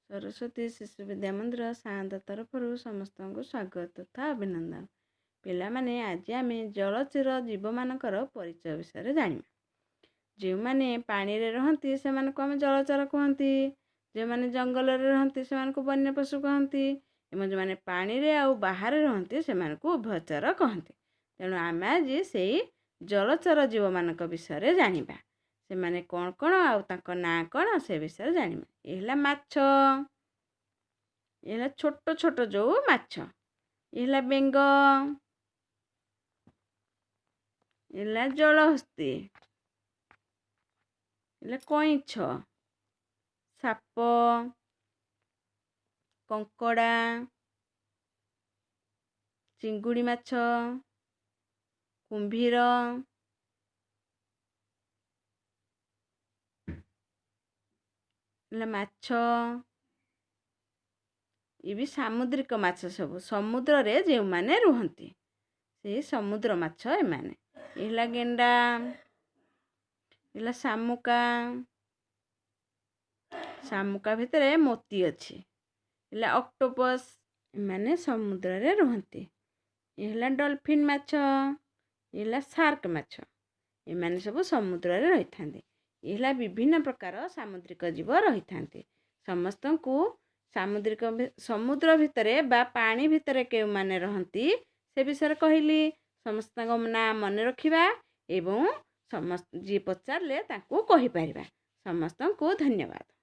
ସରସ୍ୱତୀ ଶିଶୁ ବିଦ୍ୟା ମନ୍ଦିର ସାଆନ୍ତ ତରଫରୁ ସମସ୍ତଙ୍କୁ ସ୍ୱାଗତ ତଥା ଅଭିନନ୍ଦନ। ପିଲାମାନେ, ଆଜି ଆମେ ଜଳଚର ଜୀବମାନଙ୍କର ପରିଚୟ ବିଷୟରେ ଜାଣିବା। ଯେଉଁମାନେ ପାଣିରେ ରହନ୍ତି ସେମାନଙ୍କୁ ଆମେ ଜଳଚର କୁହନ୍ତି। ଯେଉଁମାନେ ଜଙ୍ଗଲରେ ରହନ୍ତି ସେମାନଙ୍କୁ ବନ୍ୟ ପଶୁ କହନ୍ତି, ଏବଂ ଯେଉଁମାନେ ପାଣିରେ ଆଉ ବାହାରେ ରହନ୍ତି ସେମାନଙ୍କୁ ଉଭୟଚର କହନ୍ତି। ତେଣୁ ଆମେ ଆଜି ସେଇ ଜଳଚର ଜୀବମାନଙ୍କ ବିଷୟରେ ଜାଣିବା। ସେମାନେ କ'ଣ କ'ଣ ଆଉ ତାଙ୍କ ନାଁ କ'ଣ ସେ ବିଷୟରେ ଜାଣିବା। ଏ ହେଲା ମାଛ, ଏ ହେଲା ଛୋଟ ଛୋଟ ଯେଉଁ ମାଛ। ଏ ହେଲା ବେଙ୍ଗ, ଏ ହେଲା ଜଳହସ୍ତୀ, ହେଲା କଇଁଛ, ସାପ, କଙ୍କଡ଼ା, ଚିଙ୍ଗୁଡ଼ି ମାଛ, କୁମ୍ଭୀର, ହେଲା ମାଛ। ଏ ବି ସାମୁଦ୍ରିକ ମାଛ ସବୁ, ସମୁଦ୍ରରେ ଯେଉଁମାନେ ରୁହନ୍ତି ସେଇ ସମୁଦ୍ର ମାଛ ଏମାନେ। ଏ ହେଲା ଗେଣ୍ଡା, ହେଲା ଶାମୁକା। ଶାମୁକା ଭିତରେ ମୋତି ଅଛି। ହେଲା ଅକ୍ଟୋପସ୍, ଏମାନେ ସମୁଦ୍ରରେ ରୁହନ୍ତି। ଏ ହେଲା ଡଲଫିନ୍ ମାଛ, ଏ ହେଲା ସାର୍କ ମାଛ, ଏମାନେ ସବୁ ସମୁଦ୍ରରେ ରହିଥାନ୍ତି। ଏ ହେଲା ବିଭିନ୍ନ ପ୍ରକାର ସାମୁଦ୍ରିକ ଜୀବ ରହିଥାନ୍ତି। ସମସ୍ତଙ୍କୁ ସାମୁଦ୍ରିକ ସମୁଦ୍ର ଭିତରେ ବା ପାଣି ଭିତରେ କେଉଁମାନେ ରହନ୍ତି ସେ ବିଷୟରେ କହିଲି। ସମସ୍ତଙ୍କ ନାଁ ମନେ ରଖିବା ଏବଂ ସମସ୍ତ ଯିଏ ପଚାରିଲେ ତାଙ୍କୁ କହିପାରିବା। ସମସ୍ତଙ୍କୁ ଧନ୍ୟବାଦ।